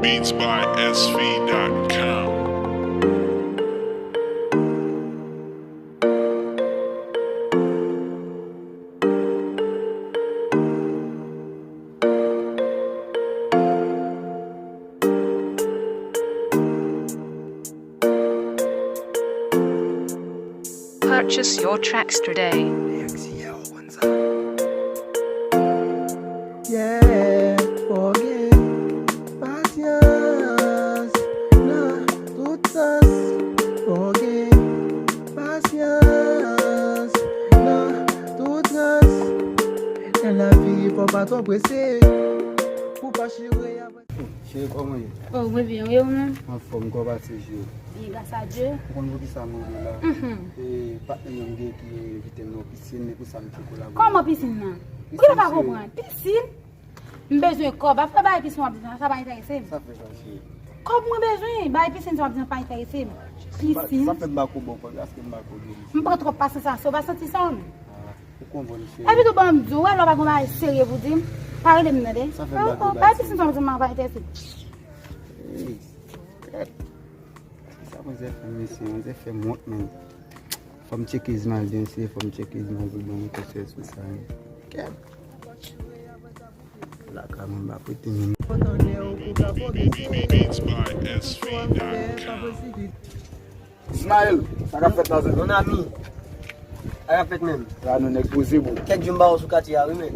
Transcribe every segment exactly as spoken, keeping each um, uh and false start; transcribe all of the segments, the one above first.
Beats by S V dot com. Purchase your tracks today. Yeah, fò gen pasyans nan tout sans. Fò gen pasyans nan tout sans. Nan lavi, fò pa twò prese pou pa chire avè. Cheri, kòman w ye? Oh, mwen byen, e ou menm? Anfòm, kòman w pase, cheri? Byen, gras a Dye. Ou konn poukisa mwen vin la? Mhm. E patnè m nan m gen ki envite m nan yon pisin, e pou sa m te kolabore. Kòman pisin nan? Pisin, cheri. Ou pa konprann. Pisin? M bezwen kòb. Afè bagay pisin w ap di sa, sa pa enterese m. Sa fè sa, cheri? Kòb mwen bezwen. Bagay pisin sa w ap di sa pa enterese m. Pisin? Sa fè m pa ko bon kòb, paske m pa ko gen. M pran twòp pasyans a sa, ou pa santi sa ou menm? Ah. Ou konprann, cheri. Epi tou ban m di w, wè lè w pa gen bagay serye pou di m, pa rele m nan de. Sa fè m pa gen bagay serye. Bay pisin sa m di m pa enterese. Hey, kèt. Sa manzè fè m, mesye, manzè fè m wont, menm. Fò m tcheke Ismael byen, se fò m tcheke Ismael pou l ban m konsèy sou sa, menm. Kèt. Lakay mwen pa prete menm. Beats by S V dot com. Ismael, sa k ap fèt la, zanmi? Mon ami, sa k ap fèt menm? La, nou nèg poze, bro. Kèk jou m pa wè w sou katye a, wi, men.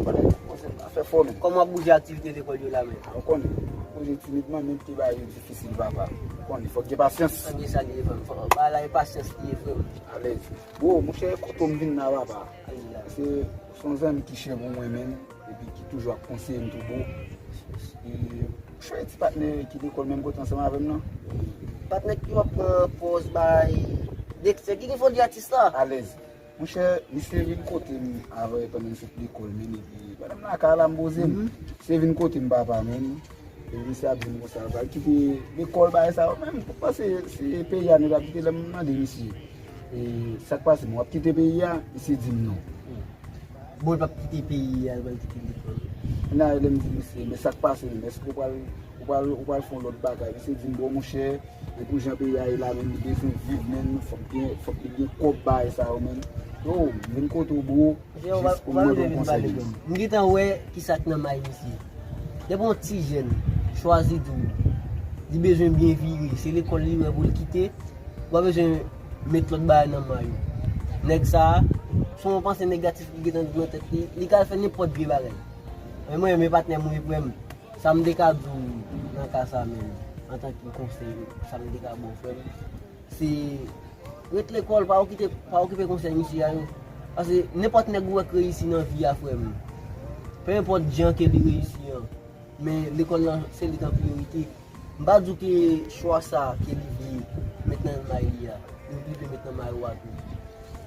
Afè fò, men. Kòman w ap bouje aktivite lekòl yo la, men? A, ou konnen. Bouje timidman, men te bagay yo difisil, papa. Ou konnen, fòk gen pasyans. Sa gen sa li ye, frè m. Fò, bagay la, e pasyans li ye, frè m. Alèz. Bro, monchè, kote w m vin la, papa? Ayi la. Se, se yon zanmi ki chè pou mwen menm. Epi ki toujou ap konseye m tou bon. E, chwazi ti patnè ki lekòl menm kote ansanm avè m nan. Patnè ki w ap pran pòz bay Dexter, ki gen fò di atis la? Alèz. Monchè, misye vin kote m avè pandan m sot lekòl menm, epi pandan m lakay la m poze m. Mhm. Misye vin kote m papa menm. Epi misye ap di m konsa, l pral kite lekòl bagay sa yo. Menm, m panse se peyi a nou t ap kite lè m mande misye. E, sa k pase, m w ap kite peyi a? Misye di m non. Bon, l p ap kite peyi a, l pral kite lekòl. Kounye a, lè m di misye, men sa k pase menm, èske w pral, ou pral, ou pral fè yon lòt bagay? Misye di m, bon, monchè, e pou jan peyi a ye la menm, li bezwen viv menm, fòk gen, fòk li gen kòb bagay sa yo menm. Yo, m vin kote w, bro, jis pou m mande w konsèy. M gentan wè kisa k nan may misye. Depi yon ti jèn chwazi di w li bezwen byen vire, se lekòl li wè pou l kite, ou pa bezwen met lòt bagay nan may ou. Nèg sa a, se yon panse negatif li gentan nan tèt li, li ka al fè nenpòt vye bagay. Men mwen, men patnè m wi, frè m, sa m te ka di w nan ka sa menm, antanke konsèy, sa m te ka ba w, frè m, se ret lekòl, pa okite, pa okipe konsèy misye a yo. Paske nenpòt nèg ou wè k reyisi nan vi a, frè m, pe enpòt jan ke li reyisi an, men lekòl lan, se li k an priyorite. M pa di w ke chwa sa ke li vle met nan may li a, ou vle met nan may ou a tou.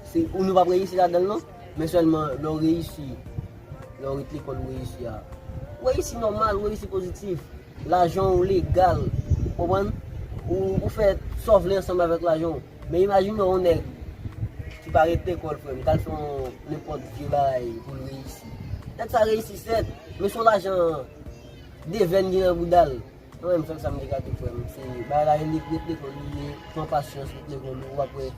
Se, ou nou p ap reyisi ladan l non, men sèlman lè w reyisi, lè w ret lekòl ou reyisi a, ou reyisi nòmal, ou reyisi pozitif. Lajan w legal, ou konprann? Ou, ou fè sa w vle ansanm avèk lajan w. Men imajine w yon nèg ki pa ret lekòl, frè m, k al fè yon nenpòt vye bagay pou l reyisi. Nèg sa reyisi sèt, men se yon lajan devèn gen nan bouda l. Mwen menm, sèl sa m te ka di w, frè m, se bagay la, e li ret lekòl li ye, pran pasyans, ret lekòl ou, w ap wè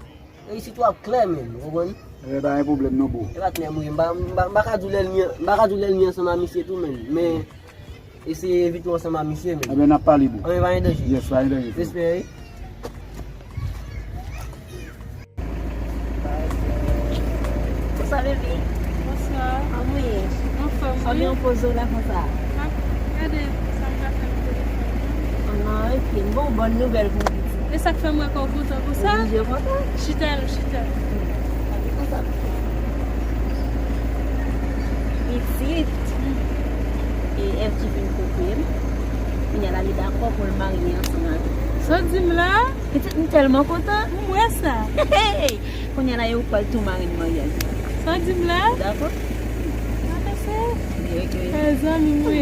reyisit ou ap klè, menm, ou konprann? Ebyen, pa gen pwoblèm non, bro. E patnè m wi, m pa, m pa, m pa ka di w lènmi, m pa ka di w lènmi ansanm a misye tou, menm, men eseye evite w ansanm a misye, menm. Ebyen, n ap pale, bro. Ebyen, pa gen danje. Yes, pa gen danje, frè. Respè, wi. Bonswa, bebe. Bonswa. Kòman w ye? Anfòm, wi. Sa w gen yon poz w la konsa? M ap gade sa m ka fè nan telefòn nan. Ah, ok. M ba w bòn nouvèl pou pitit. E sa k fè m wè kò w kontan konsa? Oblije kontan. Chita, chita. Hmm. Gade konsa. Pitit. Hmm. E F G vin kote m. Kounye a la, li dakò pou l marye ansanm avè m. Sa w di m la? Pitit, m tèlman kontan. M wè sa. Hey! Kounye a la, e ou k pral tou marenn maryaj la. Sa w di m la? Ou dakò? Dakò, cheri. Ok, ok. Mezanmi, m wi.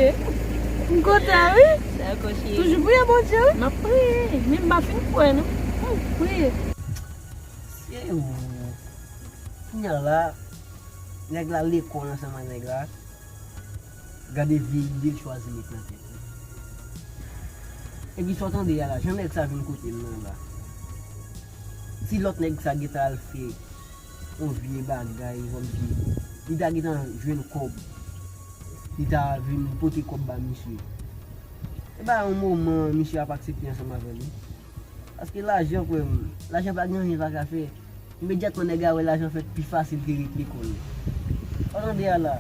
M kontan, wi. Dakò, cheri. Toujou priye Bondye, wi. M ap priye, men m pa fin kwè, non. M ap priye. Cheri, kounye a la, nèg la lekòl ansanm ak nèg la. Gade vye ide l chwazi met nan tèt li. Epi sa w tande a la, jan nèg sa vin kote m nan la. Si lòt nèg sa gentan al fè yon vye bagay, kòmsi li ta gentan jwenn kòb, li ta vin pote kòb ba misye. E ba yon moman, misye ap aksepte ansanm avè li. Paske lajan, frè m, lajan pa gen anyen pa ka fè. Imedyatman nèg la wè lajan fèt pi fasil ke ret lekòl. Sa w tande a la.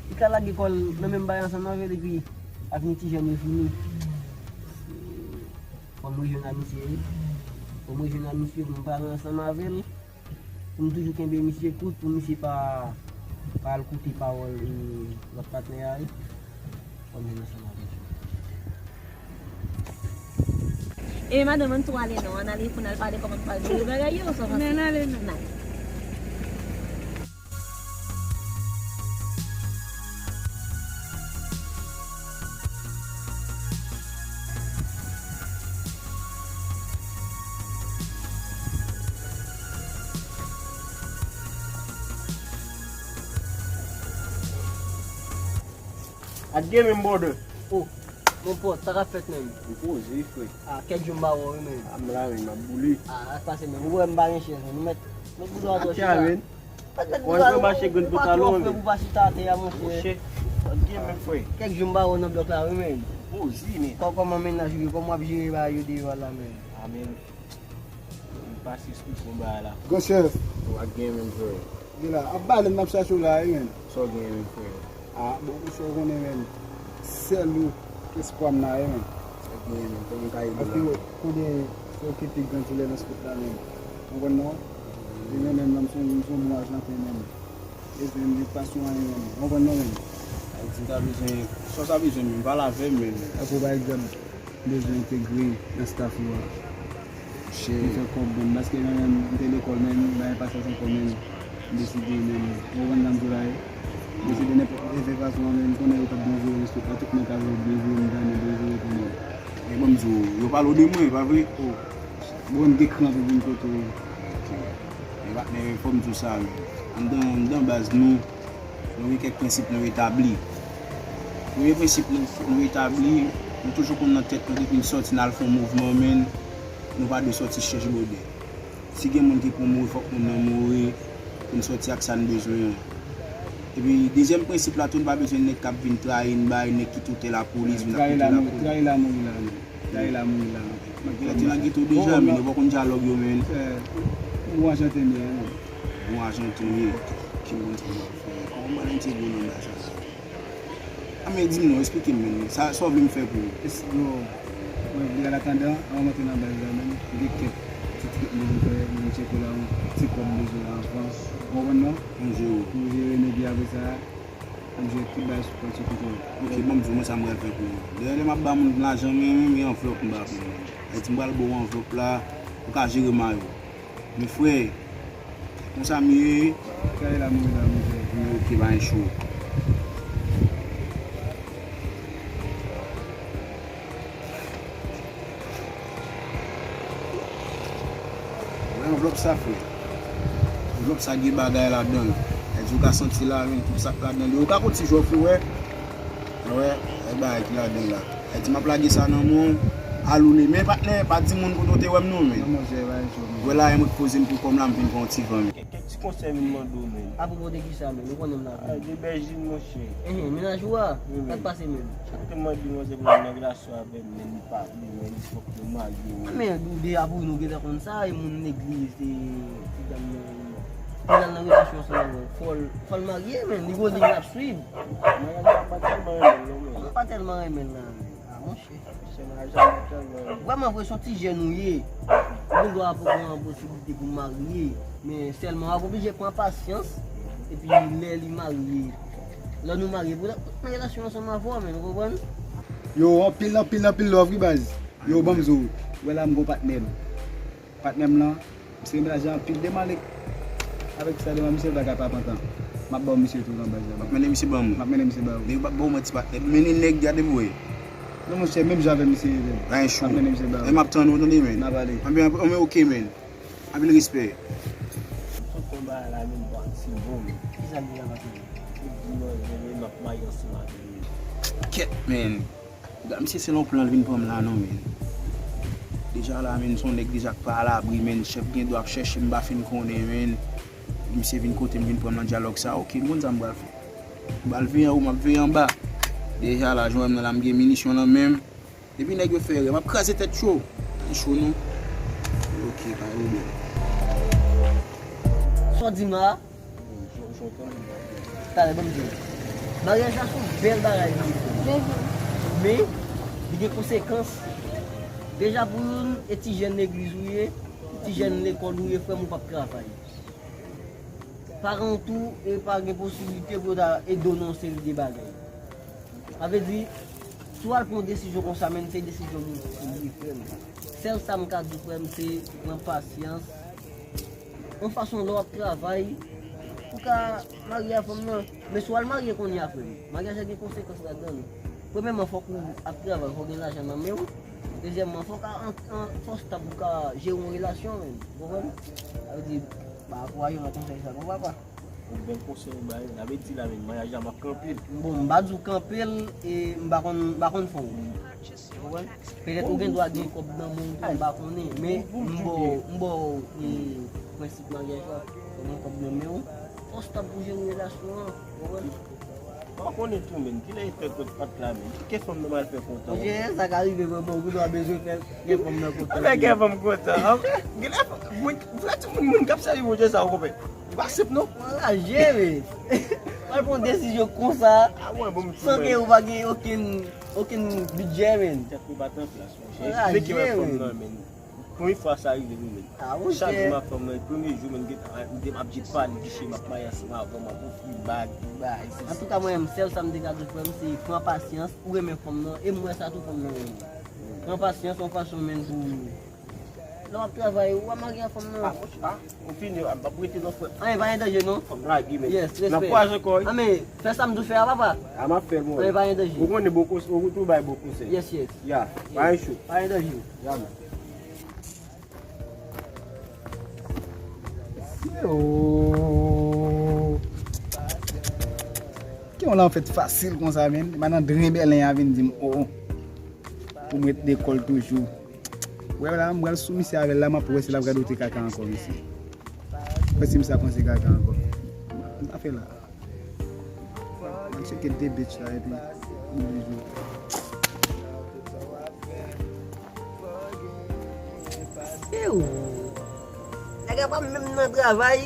Li ka lage kò l nan menm bagay ansanm avè l epi avni ti jèn yo fini. Fò m rejwenn a misye wi. Fò m rejwenn a misye pou m pale ansanm avè l. Pou m toujou kenbe misye kout, pou misye pa, pa al koute pawòl e lòt patnè a wi. Fò m jwenn ansanm avè l. E madanm, ann tou ale non, ann ale pou n al pale kòman n pral jere bagay yo, sa w panse? Men n ale non. N ale. Ak gen menm bòdè. Oh, mon pòt, sa k ap fèt menm? M poze, frè. Ah, kèk jou m pa wè w wi menm. Ah, m la menm, m ap boule. Ah, sa k pase menm? Ou wè m pa gen chèz menm. Ou mèt, mèt bouda w atò chita. Atya menm. Mèt, mèt bouda w atò chita atè a, monchè. Monchè, sa k gen menm, frè? Kèk jou m pa wè w nan blòk la wi menm. M poze, menm. Kò-, kòman mennaj ou ye? Kòman w ap jere bagay yo deyò a la menm? Ah, menm. M pase sou konba a la. Gran chèf. Ou pa gen menm frè. Gen la. Ap bale m, n ap chache w la, wi, menm. Sa w gen menm frè? Ah, bon, monchè, ou konnen, menm. Sèl ou k espwa m nan, wi, menm. Sa w gen menm, kòman w ka ede la? Paske konnen se ou ki pi gran dilè nan spot la, menm. Ou konprann non? E menm, menm, menm, se yon, se yon bon ajanten, menm. Bezwen m, li pa sou anyen menm. Ou konprann non menm? Ayiti ta bezwen, sa w ta bezwen menm, pale avè m menm. Tankou pa egzanp, m bezwen entegre nan staff yo a. Monchè. M fè kòb menm, paske mwen menm, m te lekòl menm, bagay pa chèche ankò menm. M deside menm, ou konprann sa m di w la ye? M deside nenpòt, nenpòt fason an menm, m konnen yo t ap byen jere, respè pa tout moun ka jwe, byen jere, m dannen, byen jere pou mwen. E ban m di w, yo pale w de mwen, pa vre? Oh. Bon, m gen kran pou vin kote w. Ok. Men patnè, fò m di w sa, men anndan, anndan baz nou, nou gen kèk prensip nou etabli. Premye prensip nou, nou etabli, nou toujou konn nan tèt nou depi n sòti n al fè yon mouvman, men nou pa dwe sòti chèche bòdè. Si gen moun ki pou mouri, fòk moun nan mouri pou n sòti ak sa n bezwen an. Epi, dezyèm prensip la tou, n pa bezwen nèg k ap vin trayi n, bay nèg ki toutè lapolis, vin ap toutè lapolis. Trayi la mouri la, non. Trayi la mouri la, non. Yo te nan geto deja, men yo pa konn dyalòg yo, men. Bon ajanten m ye, non. Bon ajanten w ye. Ki moun sa w ap fè? Kòman bagay ti gwo nan bagay sa? A men di m non, eksplike m menm. Sa, sa w vle m fè pou ou? Es-, yo, mwen vle al atandan, anvan m antre nan baz la menm, m gen kèk ti trik m bezwen fè, m tcheke la, yon ti kòb m bezwen la anvan. Ou konprann non? M jere w. Pou jere nèg yo apre sa, m jere tout bagay sou kont, sou kontwòl. Ok, ban m di w, mwen sa m pral fè pou ou. Dèyè lè m ap ba moun lajan, men, men, men anvlòp m ba pou ou. Ayiti, m pral ba w anvlòp la, ou ka jere mayo. Men frè, konsa m ye. Kay la, mwen la, mwen frè. Men ok, pa gen cho. Wè anvlòp sa, frè. Anvlòp sa gen bagay ladan l. Sa di ou ka santi la, men tout sa k ladan l yo. Ou ka konn ti jòf, ou wè. Wè, e bagay ki ladan l la. Sa di m ap lage sa nan men w, al ou li. Men patnè, pa di moun kote w te wè m non, men. Non, monchè, pa gen cho, men. Wè la, e mwen k poze m pou kò m la, m vin pran yon ti van, men. Kèk, kèk ti konsèy m vin mande w, men. Apwopo de kisa, men? Ou konnen m la. Ah, de Bèjin, monchè. Enhen, mennaj ou a? Wi, men. Sa k pase, men? Sa k te mande manzè pou l nan relasyon avè m, men li pa vle, men li fòk nou marye, men. Men, nou de a pou nou gentan konn sa, e moun legliz, e ti dam nan, li pral nan relasyon ansanm avè w. Fò l, fò l marye, men. Li konnen l ap swiv. Maryaj la pa tèlman renmen l non, men. Ou pa tèlman renmen l la, men. Ah, monchè. Vrèman vre, se yon ti jèn ou ye. Ou gen dwa poko gen posiblite pou w marye. Men sèlman w ap oblije pran pasyans. Epi lè li marye, lè nou marye, pou nan relasyon ansanm avè w, men, ou konprann? Yo, anpil, anpil, anpil love, wi, baz. Yo, ban m di w. Wè la, m gon patnè m. Patnè m lan, misye gen mennaj anpil. Demalek. Avèk sa, demal misye pa ka pa pantan. M ap ba w misye tou nan baz la. M ap mennen misye ban mwen. M ap mennen misye ba ou. Nèg pa ba w manti patnè. Mennen nèg, gade m wè. Non, monchè, menm jan avè misye ye, men. Pa gen cho. M ap mennen misye ba ou. E m ap tann ou, tande, men. N ap ale. Anben, anben, ok, men. Anpil respè. Tout konba la, menm pa ti bon, men. Kisa l deja pase? Tout dimanch, men, m ap maye ansanm avè l. Kèt, men. Gad misye, se yon plan l vin pran m la non, men. Deja la, men, se yon nèg deja k pa alabri, men, chèf gen dwa ap chèche m, m pa fin konnen, men. Misye vin kote m, vin pran m nan dyalòg sa. Oke, m konn sa m pral fè. M pral veye anwo, m ap veye anba. Deja la, jan w wè m nan la, m gen minisyon nan men m. Depi nèg yo fè erè, m ap kraze tèt yo. Li cho non. Oke, pa gen pwoblèm. Sa w di m la? Talè, ban m di w. Maryaj la se yon bèl bagay li ye. Men, li gen konsekans. Deja pou youn, e ti jèn legliz ou ye, ti jèn lekòl ou ye, frè m, ou p ap travay. Paran w tou, e pa gen posiblite pou yo ta ede w nan yon seri de bagay. Sa vle di, si w al pran yon desizyon konsa, men se desizyon moun pou li, frè m. Sèl sa m ka di w, frè m, se pran pasyans. Yon fason lè w ap travay, ou ka marye a fanm nan. Men si w al marye kounye a, frè m, maryaj la gen konsekans ladan l. Premyèman, fòk ou ap travay, fòk gen lajan nan men w. Dezyèmman, fòk a, an, an, fòk w stab pou w ka jere yon relasyon, men. Ou konprann? Sa vle di, ba, ankouraje w nan konsèy sa, non, papa? Yon bèl konsèy ou bay, sa vle di la, men, maryaj la m ap kanpe l. Bon, m pa di w kanpe l, e m pa konn, m pa konn fè w. Ou konprann? Petèt ou gen dwa gen kòb nan men w tou, m pa konnen, men m ba w, m ba w, e, prensip maryaj la, fò gen kòb nan men w, fò w stab pou jere relasyon an, ou konprann? Ou pa konnen tou, men, kilè e fè kot pat la, men, ki kè fanm nan m al fè kontan? Monchè, sa ka rive vrèman, ou gen dwa bezwen fè kè fanm nan kontan. Fè kè fanm kontan, an. Gen lè, mwen, vrè timoun, moun k ap sèvi Bondye sa, ou konprann? Li pa senp non. Anraje, men. Al pran desizyon konsa, san ke ou pa gen okenn, okenn bidjè, men. Tèt ou pa t an plas, monchè. Anraje, men. Premye fwa sa rive nou, men. Chak jou m ap fanm nan, premye jou, men, m te m ap di pa li, di che m ap marye ansanm avè w, m ap ofri bag, bay, sesi. Antouka, mwen menm, sèl sa m te ka di frè m, se pran pasyans, ou renmen fanm nan, e m wè sa tou fanm nan renmen. Pran pasyans, yon fason, men, pou Lè w ap travay, ou a marye a fanm nan. Ah, monchè, ah, ou fini, ah, m ap rete non, frè. Anyen, pa gen danje, non. Fò m lage, men. Yes, respè. N ap kwaze ankò, wi. Ah, men, fè sa m di w fè a, papa. Ah, m ap fè l, mwen. Anyen, pa gen danje. Ou konnen bon konsèy, ou toujou bay bon konsèy. Yes, yes. Ya, pa gen cho. Pa gen danje. Ya, man. Yo. Ki yon lan fèt fasil konsa, men. M nan dren bèlen a vin di m, oh, oh. Pou m ret lekòl toujou. Wè la, m pral sou misye avè l la, m ap wè si l ap radote kaka ankò, mesye. Wè si misye ap panse kaka ankò. Sa fè la. M al tcheke de bitch la, epi m vin jwe. Ew! Nèg la pa menm nan travay.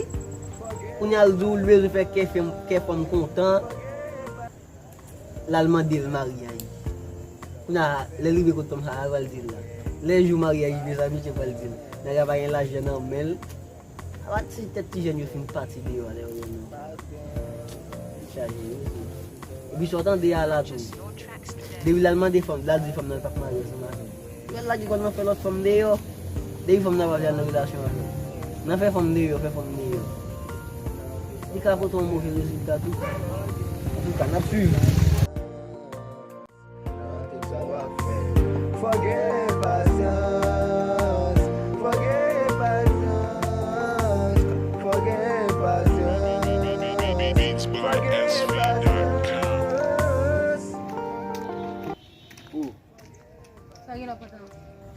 Kounye a l di w li bezwen fè kè fanm, kè fanm kontan. L al mande l maryaj. Kounye a, lè l rive kot fanm sa a, sa l pral di l la. Lè jou maryaj vini, sa misye pral di l. Nèg la pa gen lajan nan men l. Apa ti tèt ti jèn yo fin pati deyò a, lè yo wè nou. Chaje, wi. Epi sa w tande a la tou. Depi l al mande fanm, l al di fanm nan l p ap marye ansanm avè l. Yo al lage kò l nan fè lòt fanm deyò. Depi fanm nan pa vle al nan relasyon avè l. Nan fè fanm deyò, fè fanm deyò. Li ka pote yon move rezilta tou. Antouka, n ap swiv. Fò gen pasyans, fò gen pasyans, fò gen pasyans. Beats by S V dot com. Sa gen lè w pantan?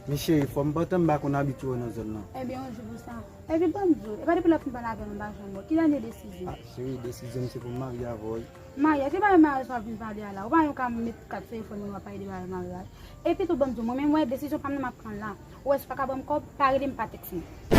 Men cheri, fò m pantan, m pa konn abitye w nan zòn nan. Ebyen, yon jou pou sa. Epi ban m di w, e pa depi lè w fin pale avè m, m pa jwenn ou. Kilè w desizyon? Ah, cheri, desizyon m se pou m marye avè w, wi. Maryaj, se pa maryaj w ap vin pale a la. Ou pa yon ka met kat sou telefòn mwen, w ap pale de bagay maryaj. Epi tou, ban m di w, mwen menm, wè, desizyon pa m nan m ap pran la. Ou wè, si w pa ka ban m kòb, pa rele m, pa tèks mwen.